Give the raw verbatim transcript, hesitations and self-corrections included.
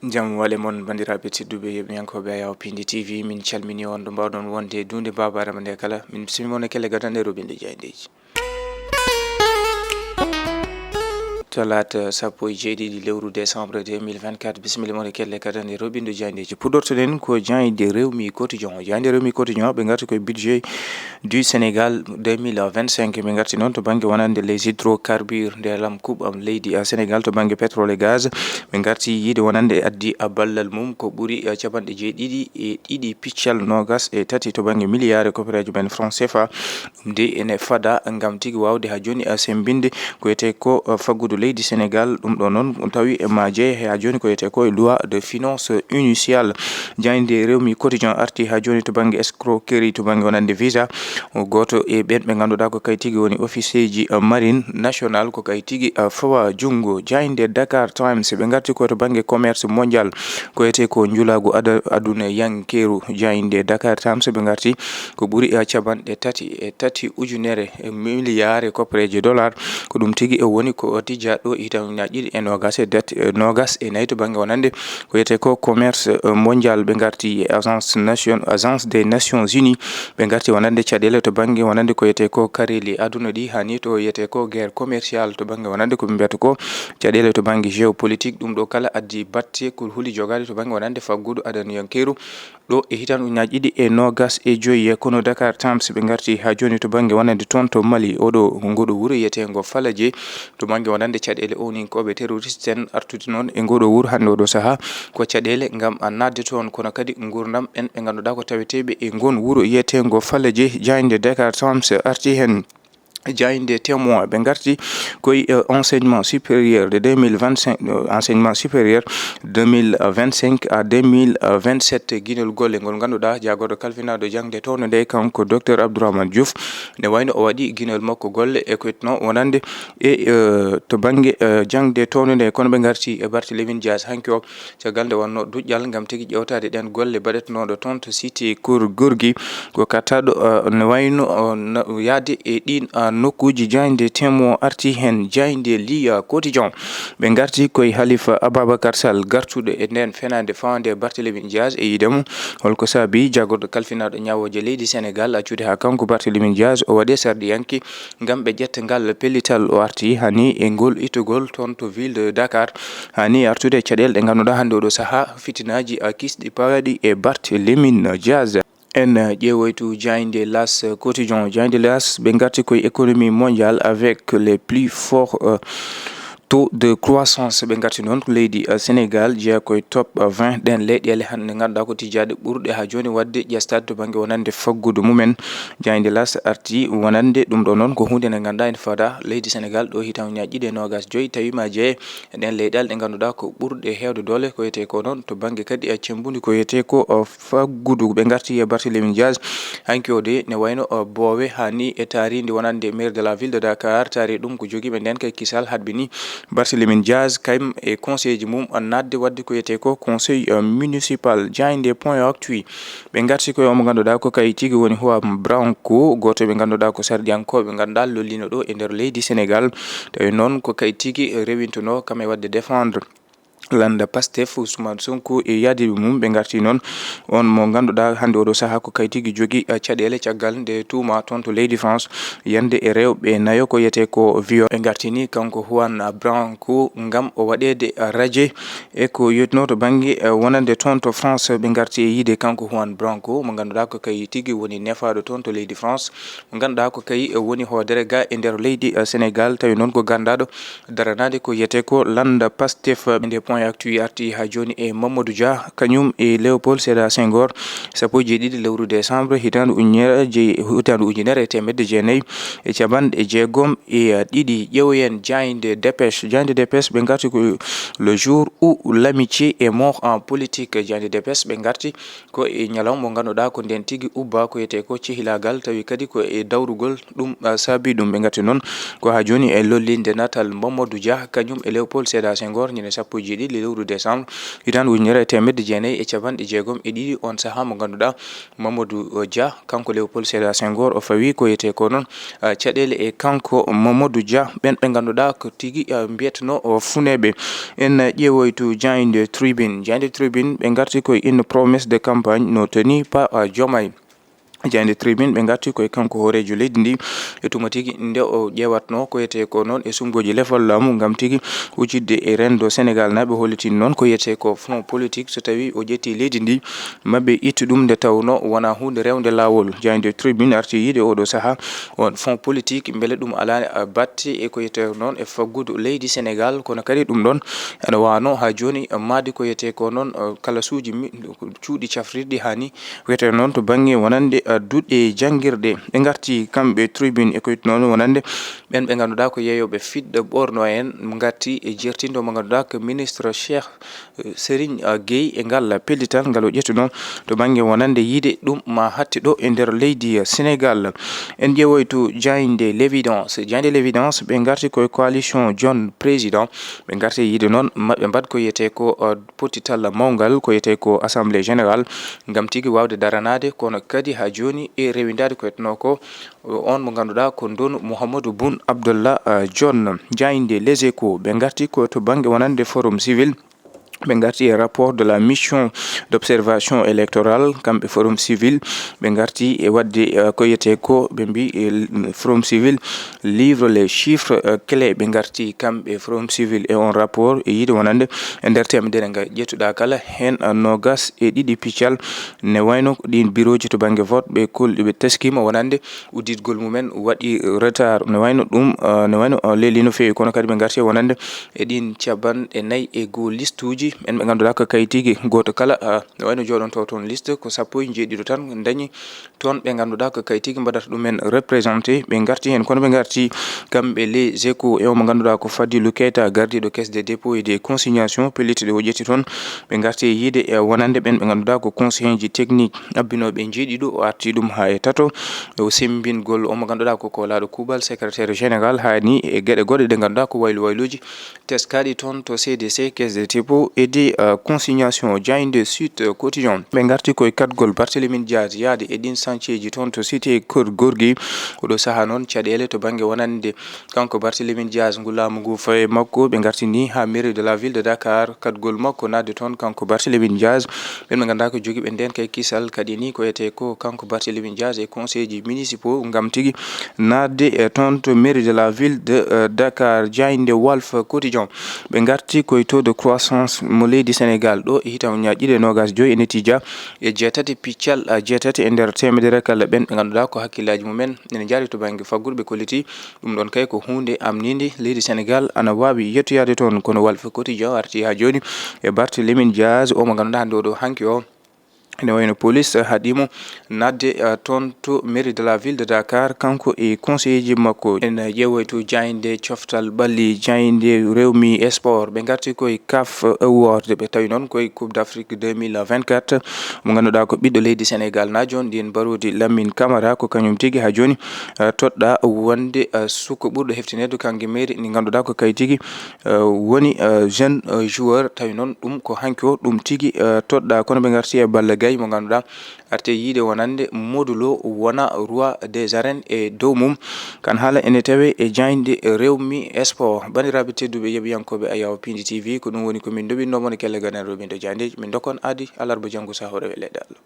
Jam wale mon, banndiraaɓe tedduɓe, yeɓiyankooɓe Ayaw Pindi T V, min calmini on ɗo mbaawɗon wonde duunde babaare ma nde kala. Min bismii mon e kelle gadane rewɓe nde jaayndeeji. Talaata sappo e jeeɗiɗi lewru décembre deux mille vingt-quatre, bisimilla mon e kelle gadane rewɓe nde jaayndeeji. Puɗɗortoɗen ko jaaynde Rewmi Quotidien. Jaaynde Rewmi Quotidien, ɓe ngarti koye budget du Sénégal deux mille vingt-cinq. Ɓe ngarti noon to bannge wonande les hydrocarbures, ndeelam kuuɓam leydi, a, Sénégal to bannge pétrole et gaz. Ɓe ngarti yiide wonande addi a ballal mum ko ɓuri, a, capanɗe jeeɗiɗi e ɗiɗi piccal noogas e tati to bannge miliyaare koppereejo men franc C F A. Ɗum de ene fada ngam tigi waawde haa jooni, a, semmbinde ko wiyetee ko, a, faggudu leydi Sénégal. Ɗum ɗo noon tawi e ma jeeye haa jooni ko wiyetee ko e loi de finance initiale. Jaaynde Rewmi Quotidien arti haa jooni to bannge escroquerie to bannge wonande visa. Gooto e ɓeen ɓe ngannduɗaa ko kay tigi woni officier ji, uh, marine national, ko kay tigi, uh, fawa junngo. Jaaynde Dakar Times, ɓe ngarti ko to bannge commerce mondial, ko wiyetee ko njulaagu ada-, aduna yankeeru. Jaaynde Dakar Times, ɓe ngarti ko ɓuri, uh, capanɗe tati e tati ujunere e miliyaare koppereeje dollar. Ko ɗum tigi e woni ko tijjaa ɗo e hitaande ujunnaji ɗiɗi e noogas e tati, e noogas e nayi to bannge wonande ko wiyetee ko commerce, eh, mondial. Ɓe ngarti e agence nation, agence des Nations Unies. Ɓe ngarti wonande caɗeele to bannge wonande ko wiyetee ko kareeli aduna ɗi, haa ni to wiyetee ko guerre commerciale to bannge wonande ko ɓe mbiyata ko caɗeele to bannge géopolitique. Ɗum ɗo kala addi batte kulhuli jogaaɗi to bannge wonande faggudu adanayankeeru. Ɗo e hitaande ujunnaji ɗiɗi e noogas e joyi, kono Dakar Times ɓe ngarti haa jooni to bannge wonande toon to Mali. Oɗo, ngoɗo wuro wiyeteengo Falaje to bannge wonande caɗeele owninkooɓe terroriste en artude noon e ngoɗo wuro hannde oɗo sahaa ko caɗeele ngam a naatde toon, kono kadi nguurndam ɓen ɓe ngannduɗaa ko taweteeɓe e ngon wuro wiyeteengo Falaje. Jaaynde Dakar Times arti heen. Jaaynde Témoin, ɓe ngarti koye, eh, enseignement supérieur de deux mille vingt-cinq, eh, enseignement supérieur deux mille vingt-cinq à deux mille vingt-sept, guinol golle ngol ngannduɗaa jaagorɗo kalfinaaɗo jaŋde toowde nde, kanko Docteur Abdourahmane Diouf, ne wayno o waɗi guinol makko golle e ko wiyetnoo wonande e, eh, to bannge, eh, jaŋde toowde nde. Kono ɓe ngarti e Barthélémy Dias hanki o, caggal nde wonnoo duƴƴal ngam tigi ƴeewtaade ɗeen golle baɗetenooɗo toon to cité Keur Gorgui. Ko kattaaɗo, eh, ne wayno, eh, no yahde e ɗiin, eh, nokkuuji. Jaaynde Témoin arti heen. Jaaynde L'Iya Quotidien, ɓe ngarti koye Halifa Ababacar Sall gartuɗo e ndeen fenaande fawande Barthélémy Dias e yiide mum. Holko saabii jaagorɗo kalfinaaɗo ñaawooje leydi Sénégal accude haa kanko Barthélémy Dias o waɗe sarɗiyanke ngam ɓe ƴetta ngal pellital? O arti haa ni e ngol ittugol toon to ville de Dakar, haa ni artude e caɗeele ɗe ngannduɗaa hannde oɗo sahaa fitinaaji a kisɗi pawaaɗi e Barthélémy Dias. En ƴeewoytu jaaynde L'As Quotidien. Jaaynde L'As, ɓe ngarti koye économie mondiale avec les plus forts, euh, taux de croissance. Ɓe ngarti noon ko leydi, euh, Sénégal jeyaa koye top, euh, vingt ɗeen leyɗeele hannde ngannduɗaa ko tijjaaɗe ɓurɗe haa jooni waɗde ƴestaade to bannge wonande faggudu mumen. Jaaynde L'As arti wonande ɗum ɗo noon ko huunde nde ngannduɗaa ene fada leydi Sénégal ɗo hitaande ujunnaji ɗiɗi e noogas joyi tawi ma jeeye e ɗeen leyɗeele ɗe ngannduɗaa ko ɓurɗe heewde doole ko wiyetee ko noon to bannge kadi e cemmbudi ko wiyetee ko, o, faggudu. Ɓe ngarti e Barthélémy Dias hanki o de ne wayno, o, boowe haa ni e taariindi wonande maire de la ville de Dakar, taari ɗum ko jogiiɓe ndeen kay kisal haɗbini Barthélémy Dias kayum e conseil ji mum naatde waɗde ko wiyetee ko conseil, o, municipal. Jaaynde Point Actu, ɓe ngarti koye o mo ngannduɗaa ko kay tigi woni Juan Branco, gooto ɓe ngannduɗaa ko sarɗiyankooɓe ngannduɗaa lollino ɗo e nder leydi Sénégal. Tawi noon ko kay tigi rewintunoo kam e waɗde défendre lannda Pastef, Ousmane Sonko e yaadiiɓe mum. Ɓe ngarti noon on mo ngannduɗaa hannde oɗo sahaa ko kay tigi jogii, eh, caɗeele caggal nde tuuma toon to leydi France yande e rewɓe nayo ko wiyetee ko viol. Ɓe ngartini kanko Juan Branco ngam o waɗeede radié e ko yotnoo to bannge, eh, wonande toon to France. Ɓe ngarti e yiide kanko Juan Branco mo ngannduɗaa ko kay tigi woni nefaaɗo toon to leydi France, mo ngannduɗaa ko kay woni hoodere ga e nder leydi, eh, Sénégal, tawi noon ko ganndaaɗo daranaade ko wiyetee ko lannda Pastef. Nde Point Actu arti haa jooni e Mamadou Dia, kañum e Léopold Sédar Senghor, sappo e jeeɗiɗi lewru décembre, hitaande ujunere je-, hitaande ujunere e teemedde jeenayi e capanɗe jeegom e ɗiɗi. Ƴeewoyen jaaynde Dépêche. Jaaynde Dépêche, ɓe ngarti ko le jour où l'amitié est mort en politique. Jaaynde Dépêche, ɓe ngarti ko e ñalawma mo ngannduɗaa ko ndeen tigi ubbaa ko wiyetee ko cehilaagal, tawi kadi ko e dawrugol ɗum, ah, saabii ɗum. Ɓe ngarti noon ko haa jooni e lollinde natal Mamadou Dia, kañum e Léopold Sédar Senghor, ñande sappo e jeeɗiɗi lewru décembre, hitaande ujunere e teemedde jeenayi e capanɗe jeegom e ɗiɗi. On sahaa mo ngannduɗaa Mamadou Dia, kanko Léopold Sédar Senghor, o fawi ko wiyetee ko noon, ah, caɗeele e kanko Mamadou Dia, ɓen ɓe ngannduɗaa ko tigi, ah, mbiyetno o funeeɓe. En ƴeewoytu Jaaynde Tribune. Jaaynde Tribune, ɓe ngarti koye une promesse de campagne ne tenue par, ah, Diomaye. Jaaynde Tribune, ɓe ngarti koye kanko hooreejo leydi ndi e tuma tigi nde o ƴeewatno ko wiyetee ko noon e suɓngooji lefol laamu ngam tigi wujidde e renndo Senegaalnaaɓe, hollitin noon ko wiyetee ko fonds politique, so tawii o ƴetti leydi ndi, maɓɓe ittu ɗum nde tawnoo wonaa huunde rewnde laawol. Jaaynde Tribune arti yiide oɗo sahaa on fonds politique, mbele ɗum alaa, ah, batte e ko wiyetee noon e faggudu leydi Senegaal, kono kadi ɗum ɗon ene waawno haa jooni, ah, mahde ko wiyetee ko noon, ah, kalasuuji mi-, cuuɗi cafrirɗi haa ni wiyetee noon to bannge wonande, ah, duɗe janngirɗe. Ɓe ngarti kamɓe Tribune e ko wiyetee noon wonande ɓen ɓe ngannduɗaa ko yeeyooɓe fiɗɗo ɓoorno en, ngarti e jeertindo mo ngannduɗaa ko ministre Cheikh, eh, Serigne, ah, Gueye e ngal pellital ngal o ƴettuno to bannge wonande yiide ɗum ma hatti ɗo e nder leydi, eh, Senegaal. En ƴeewoytu Jaaynde L'Évidence. Jaaynde L'Évidence, ɓe ngarti koye coalition Jon Président. Ɓe ngarti yiide noon maɓɓe mbaɗ ko wiyetee ko, ah, pottital mawngal, ko wiyetee ko Assemblée Générale, ngam tigi waawde daranaade, kono kadi haa jooni e rewindaade ko wiyetnoo ko, o, on mo ngannduɗaa ko ndonu Mouhamadou Boun Abdallah, ah, Dionne. Jaaynde Les Échos, ɓe ngarti ko to bannge wonande Forum Civil. Ɓe ngarti e rapport de la mission d'observation électorale, kamɓe Forum Civil. Ɓe ngarti e waɗde, ah, ko wiyetee ko, ɓe mbi, eh, Forum Civil livre les chiffres, euh, clés. Ɓe ngarti kamɓe Forum Civil e on rapport e yiide wonande e nder teemedere nga ƴettuɗaa kala, heen, euh, noogas e ɗiɗi piccal, ne wayno ɗiin birooji to bannge vote ɓe kol-, ɓe teskiima wonande udditgol mumen waɗi retard. Ne wayno ɗum, euh, ne wayno, euh, leeli no feewi, kono kadi ɓe ngarti e wonande e ɗiin capanɗe nayi e goo listuuji, ɓen ɓe ngannduɗaa ko kayitigi gooto kala, euh, ne wayno jooɗontoo toon liste ko sappo e njeeɗiɗo tan dañi toon ɓe ngannduɗaa ko kayitigi mbaɗata ɗumen représenté, ɓe ngarti heen, kono ɓe ngarti kamɓe Les Échos e o mo ngannduɗaa ko Fadilou Keita, gardiiɗo Caisse des Dépôts et des Consignations, pellitte ɗe o ƴetti toon. Ɓe ngarti e yiide e wonande ɓen ɓe ngannduɗaa ko conseiller ji technique abbinooɓe njeeɗiɗo, o arti ɗum haa e tato. O semmbingol o mo ngannduɗaa ko koolaaɗo kuuɓal, secrétaire général, haa ni e geɗe goɗɗe ɗe ngannduɗaa ko waylo wayluuji teskaaɗi toon to C D C, Caisse des Dépôts et des, euh, Consignations. Jaaynde Sud Quotidien, ɓe ngarti koye kaɗgol Barthélémy Dias yahde e ɗiin sancieeji toon to cité Keur Gorgui. Oɗo sahaa noon, caɗeele to bannge wonande kanko Barthélémy Dias, ngu laamu ngu fawi e makko, ɓe ngarti ni haa mairie de la ville de Dakar, kaɗgol makko naatde toon, kanko Barthélémy Dias. Ɓen ɓe ngannduɗaa ko jogiiɓe ndeen kay kisal kadi ni ko wiyetee ko kanko Barthélémy Dias e conseil ji municipaux ngam tigi naatde e toon to mairie de la ville de, euh, Dakar. Jaaynde Walf Quotidien, ɓe ngarti koye taux de croissance mo leydi Sénégal ɗo e hitan ujunnaaji ɗiɗi e noogas joy ene tija e jeetati piccal, ah, jeetati e nder teemedere kala ɓen ɓe ngannduɗaa ko hakkillaaji mumen ene njaari to bannge faggudu, ɓe kolliti ɗum ɗon kay ko huunde amniinde. Leydi Sénégal ana waawi yettoyaade toon, kono Walf Quotidien arti haa jooni e Barthélémy Dias, o mo ngannduɗaa hannde oɗo hanki o ene wayno police haɗii mo naatde, ah, toon to mairie de la ville de Dakar, kanko e conseiller ji makko. En ƴeewoytu jaaynde coftal ɓalli, jaaynde Rewmi Sport. Ɓe ngarti koye CAF Award, ɓe tawi noon koye Coupe d'Afrique deux mille vingt-quatre, mo ngannduɗaa ko ɓiɗɗo leydi Sénégal naajo, ndin mbaroodi Lamine Camara, ko kañum tigi haa jooni, ah, toɗɗaa wonde, ah, suka ɓurɗo heftineede kanko e mairie ndi ngannduɗaa ko kay tigi, ah, woni, ah, jeune, ah, joueur. Tawi noon ɗum ko hanki o ɗum tigi, ah, toɗɗaa. Kono ɓe ngarti e Balla Gaye mo ngannduɗaa arte yiide wonande Modou Lo wona roi des arènes e dow mum. Kan haala ene tawe e jaaynde Rewmi Sport. Banndiraaɓe tedduɓe yeɓiyankooɓe Ayaw Pindi T V, ko ɗum woni ko min ndoɓinno mon e kelle gadanɗo min ɗo jaayndeeji. Min ndokkon aadi alarba janngo sahore e leɗɗe Allah.